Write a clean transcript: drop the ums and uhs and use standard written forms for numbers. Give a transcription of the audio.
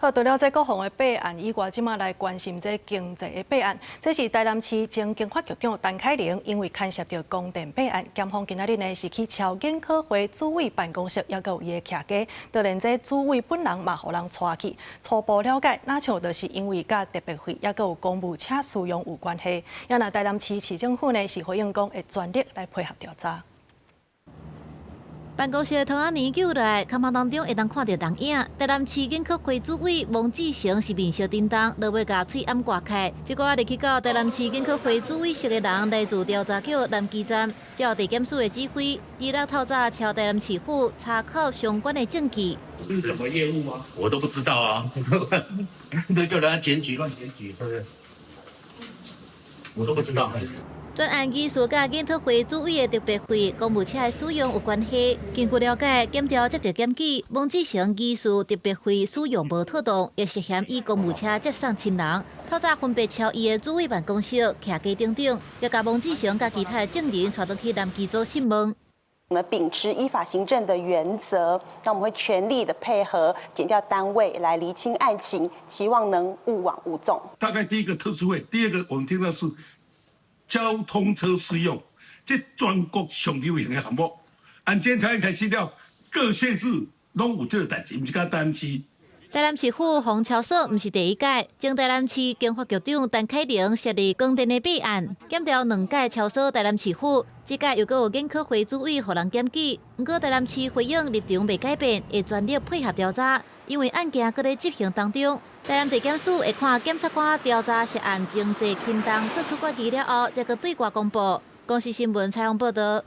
好，除了這國防的弊案以外，這馬來關心這經濟的弊案。這是台南市前經發局長陳凱琳，因為牽涉著光電弊案，檢方今仔日呢是去抄研考會主委辦公室，抑閣有伊的徛家，當然這主委本人嘛予人帶去。初步了解，若像就是因為佮特別費，抑閣有公務車使用有關係。也若台南市市政府呢是回應講會全力來配合調查。辦公室的窗仔年救來，看板當中會當看著人影。台南市研考會主委王志成是面色沉重，落尾共喙罨掛開。這個入去到台南市研考會主委室的人來自調查局南基站，照地檢署的指揮，二六透早敲台南市府查扣相關的證據。是什麼業務嗎？我都不知道啊，那叫人家檢舉亂檢舉，是不是？我都不知道。專案疑似佮研討會主委的特別費、公務車的使用有關係。根據了解，檢調接著檢舉，王志成疑似特別費使用無妥當，亦涉嫌以公務車接送親人。透早分別敲伊的主委辦公室、徛家等等，也共王志成佮其他的證人帶轉去南基組訊問。那秉持依法行政的原則，那我們會全力的配合檢調單位來釐清案情，期望能勿枉勿縱。大概第一個特殊費，第二個我們聽到是交通車使用，這全國上流行的項目。按檢察院開始了，各縣市攏有這個代誌，毋是干焦台南市。台南市府予抄鎖毋是第一屆，前台南市經發局長陳凱琳涉入光電的弊案，檢調兩屆抄鎖台南市府，這屆又閣有研考會主委予人檢舉。毋過台南市回應立場袂改變，會全力配合調查，因為案件閣咧執行當中。台南地檢署會看檢察官調查涉案情節輕重，做出決議了後，才閣對外公布。公視新聞採訪報導。